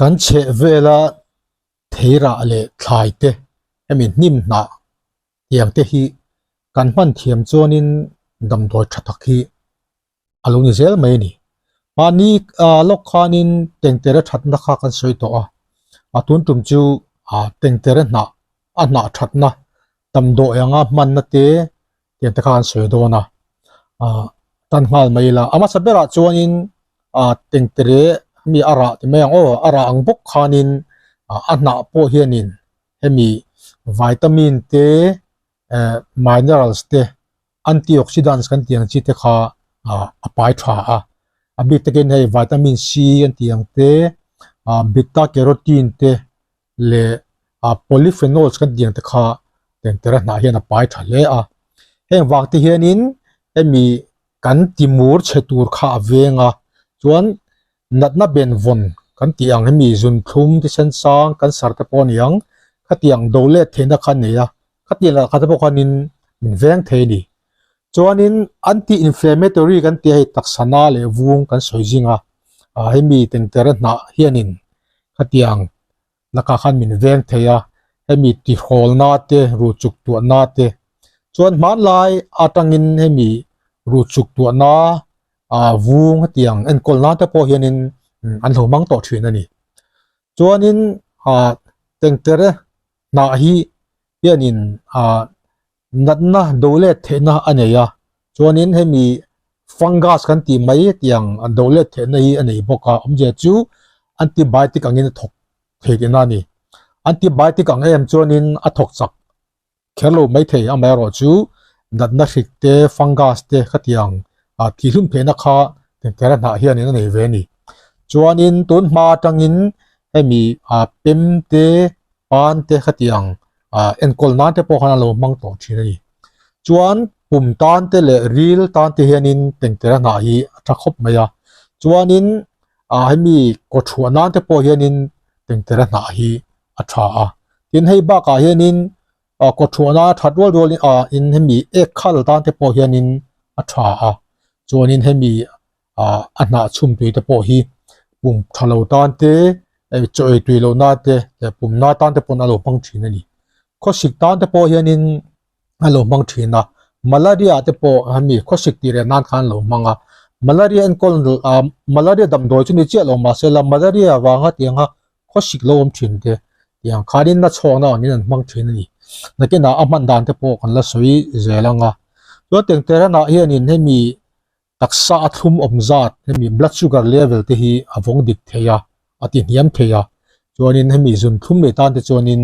Kan chheh vela theirah leh thlai te hemi hnim hnah tiang te hi kan hman thiam chuanin damdawi tha tak hi a lo ni zel mai a ni. Mahni ah lawk khanin tengtere thatna kha kan sawi tawh a, a tun tum chu ah tengtere hnah a hnah thatna damdawi anga hmanna te tiang te kha an sawi dawn a, ah tan nghal mai ila. A hmasa berah chuanin ah tengtere mi a rah ti mai ang aw, a rah ang bawk khanin ah a hnah pawh hianin hemi vitamin te eh minerals te antioxidants kan tih ang chi te kha ah a pai tha a, a bik takin hei vitamin C an tih ang te ah beta carotene te leh ah polyphenols kan tih ang te kha tengtere hnah hian a pai tha hle a, heng vang te hianin hemi kan timur chhe tur kha a veng a, chuan natna ben vawn kan tih ang hemi zunthlum thisen sang cancer te pawh a ni ang khatiang do let theihna kha a nei a, khatiang lah kha te pawh khanin min veng thei a ni. Chuanin anti-inflammatory kan tih a hei taksa na leh vung kan sawi zing a, ah hemi tengtere hnah hianin khatiang lakah khan min veng thei a, hemi tihrawlna te, ruh chuk tuahna te chuan hmanlai atangin hemi ruh chuk tuahna ah vung hetiang enkawl nan te pawh hianin an lo hmang tawh thin a ni. Chuanin ah tengtere hnah hi hianin ah natna do let theihna a nei a, chuanin hemi fungus kan tih mai tiang an do let theihna hi a nei bawk a, awmzia chu antibiotic angin a thawk thei tihna a ni. Antibiotic ang em chuanin a thawk chak kher lo mai thei, amaherawhchu natna hrik te, fungus te khatiang ah tihhlum theihna kha tengtera hnah hianin a nei ve a ni. Chuanin tun hma atangin hemi ah pem te, pan te khatiang ah enkawl nan te pawh khan a lo hmang tawh thin a ni. Chuan pum tan te leh ril tan te hianin tengtera hnah hi a tha khawp mai a. Chuanin ah hemi kaw chhuah nan te pawh hianin tengtera hnah hi a tha a. Tin hei bakah hianin ah kaw chhuahna a that rual rualin ah in hemi ek khal tan te pawh hianin a tha a. Chuanin hemi ah a hnah chhum tui te pawh hi pum tha lo tan te eh chaw ei tui loh na te leh pum na tan te pawn a lo hmang thin a ni. Khawsik tan te pawh hianin a lo hmang thin a, malaria te pawh hemi khawsik tih reh nan khan a lo hmang a, malaria enkawl ah malaria damdawi chu ni chiah lo mahse la malaria vanga tianga khawsik lo awm thin te tiang khanin na chhawkna angin an hmang thin a ni. Nakinah a hman dan te pawh kan la sawi zel ang a, chuan tengteranah hianin hemi Taksa a thlum awm zat hemi blood sugar level te hi a vawng dik thei a, a ti hniam thei a, chuanin hemi zun thlum leh tan te chuanin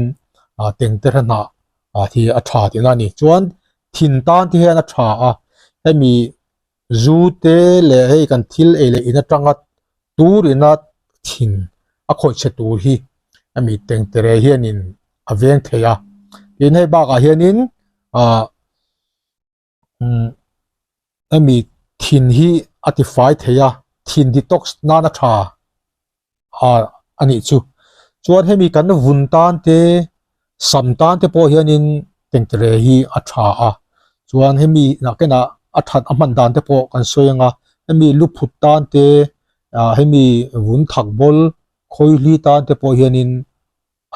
ah tengte hnah ah hi a tha tihna a ni. Chuan thin tan te hian a tha a, hemi zu te leh hei kan thil ei leh in atanga tur ina thin a khawih chhe tur hi hemi tengtere hianin a veng thei a, tin hei bakah hianin ah. Umm hemi thin hi a ti fai thei a, thin detox nana tha ah a nih chu. Chuan hemi kan vun tan te, sam tan te pawh hianin tengtere hi a tha a, chuan hemi nakinah a that a hman dan te pawh kan sawi ang a, hemi lu phut tan te ah hemi vun thak bawl khawihli tan te pawh hianin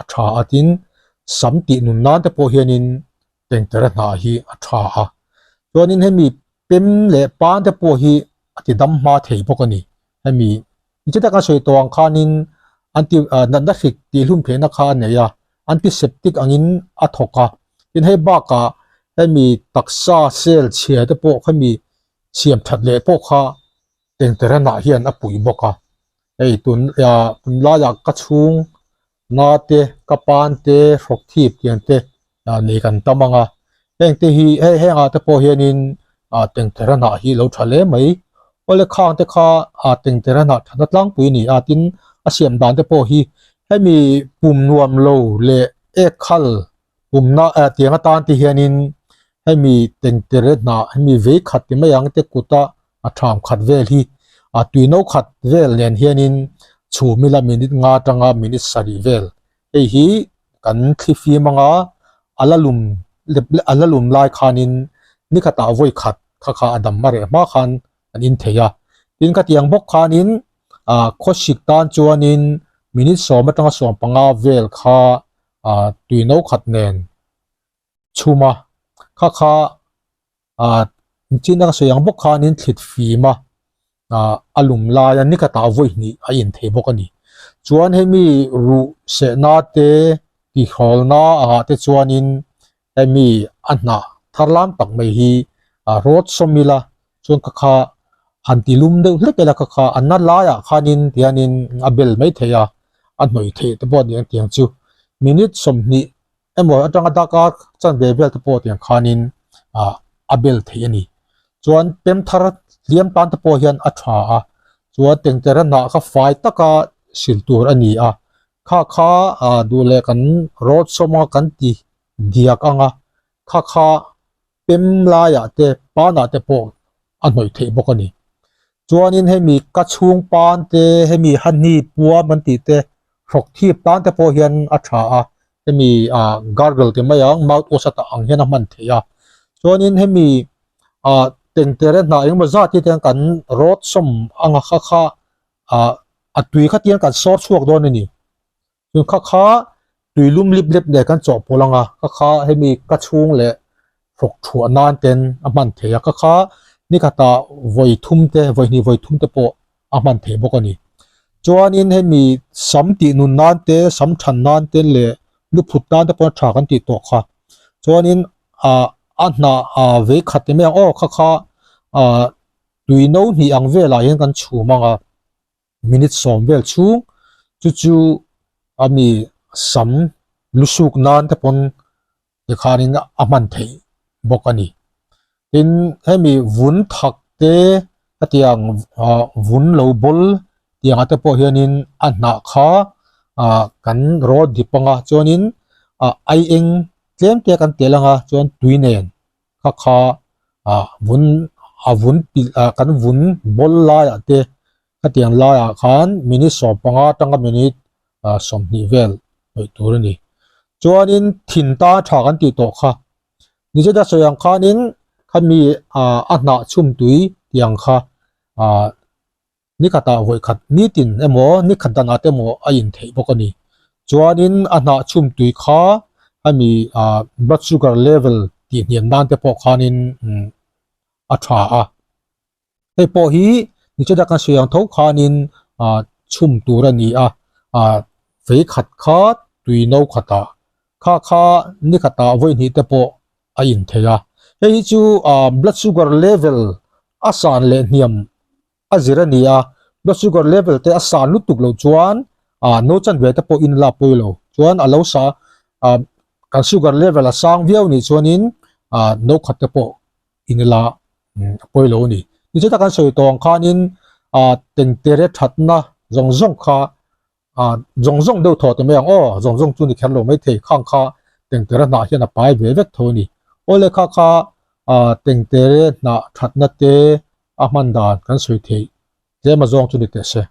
a tha a tin sam tih nun nan te pawh hianin tengtere hnah hi a tha a, chuanin hemi pem leh pan te pawh hi a ti dam hma thei bawk a ni, hemi nichita kan sawi tawh ang khanin anti ah natna hrik tih hlum theihna kha a nei a, antiseptic angin a thawk a, tin hei bakah hemi taksa cell chhia te pawh khami siam that leh pawh kha tengtere hnah hian a pui bawk a. Hei tun ah tunlaiah ka chhung na te ka pan te hrawk thip tiang te ah nei kan tam ang a, heng te hi hei hengah te pawh hianin ah tengther a hnah hi lo tha hle mai. Awle khang te kha ah tengther a hnah thatna tlangpui a ni a, tin a siam dan te pawh hi hemi pum nuam lo leh ek khal pumna ah tiang atan te hianin hemi tengther a hnah hemi vei khat ti mai ang te kuta a tham khat vel hi a tui no khat vel nen hianin chhum ila minute nga atanga minute sarih vel hei hi kan thli fim anga a la lum a la lum lai khanin ni khatah vawi khat kha kha a dam a reh hma khan an in thei a tin khatiang bawk khanin ah khawsik tan chuanin. Minute sawm atanga 15 vel kha ah tui no khat nen chhum a, kha kha ah chin a sawi ang bawk khanin thlit fim a ah a lum laia ni khatah vawi hnih a in thei bawk a ni. Chuan hemi ruh sehna te tihrawlna angah te chuanin hemi a hnah thar lam tak mai hi ah rawt sawm ila chuan ka kha han ti lum deuh hlek ila ka kha a na laiah khanin tihianin a bel mai thei a, a hnawih theih te pawh a ni ang tiang chu minute 20 emaw atanga darkar chanve vel te pawh tiang khanin ah a bel theih a ni. Chuan pem thar hliam tan te pawh hian a tha a, chuan tengtere hnah kha fai taka sil tur a ni a, kha kha ah duh leh kan rawt sawm anga kan ti diak anga kha kha pem laiah te panah te pawh a hnawih theih bawk a ni. Chuanin hemi ka chhung pan te hemi hahni puam an tih te hrawk thip tan te pawh hian a tha a, hemi ah gargle ti mai ang mouth wash ata ang hian a hman theih a. Chuanin hemi ah tengtere hnah engemaw zat hi te kan rawt sawm anga kha kha ah a tui kha tiang kan sawr chhuak dawn a ni. Chuan kha kha tui lum lip lep nen kan chawhpawlh ang a, kha kha hemi ka chhung leh hrawk thuah nan ten a hman theih a, kha kha ni khatah vawi thum te vawi hnih vawi thum te pawh a hman theih bawk a ni. Chuanin hemi sam tih nun nan te sam than nan te leh lu phut nan te pawh a tha kan tih tawh kha. Chuanin ah a hnah ah vei khat ti mai ang aw kha kha ah tui no hnih ang velah hian kan chhum ang a. Minute 10 vel chhung chu chu a mi sam lu suk nan te pawn tikhanin a hman theih bawk a ni. Tin, hemi vun thak te hetiang ah vun lo bawl tiangah te pawh hianin a hnah kha ah kan rawt dip anga chuanin ah ai eng tlem te kan tel anga chuan tui nen kha kha ah vun a vun pilh ah kan vun bawl laiah te khatiang laiah khan minute 15 atanga minute ah 20 vel hnawih tur a ni. Chuanin thin ta tha kan tih tawh kha nicheta sawi ang khanin khami ah a hnah chhum tui tiang kha ah ni khatah vawi khat nitin emaw ni khat danah te emaw a in theih bawk a ni. Chuanin a hnah chhum tui kha hemi ah blood sugar level tih hniam nan te pawh khanin a tha a. Hei pawh hi nicheta kan sawi ang tho khanin ah chhum tur a ni a, ah fei khat kha tui no khatah kha kha ni khatah vawi hnih te pawh a in thei a. Hei hi chu ah blood sugar level a san leh hniam a zir a ni a, blood sugar level te a san lutuk loh chuan ah no chanve te pawh in la pawi lo chuan a lo sa ah kan sugar level a sang viau nih chuanin ah no khat te pawh in la a pawi lo a ni. Nicheta kan sawi tawh ang khanin ah tengtere thatna zawng zawng kha ah zawng zawng deuh thaw ta mai ang aw zawng zawng chu ni kher lo mai thei khang kha tengtere hnah hian a pai ve vek tho a ni. Awle kha kha ah tengtere hnah thatna te a hman dan kan sawi theih tlem a zawng chu ni teh se.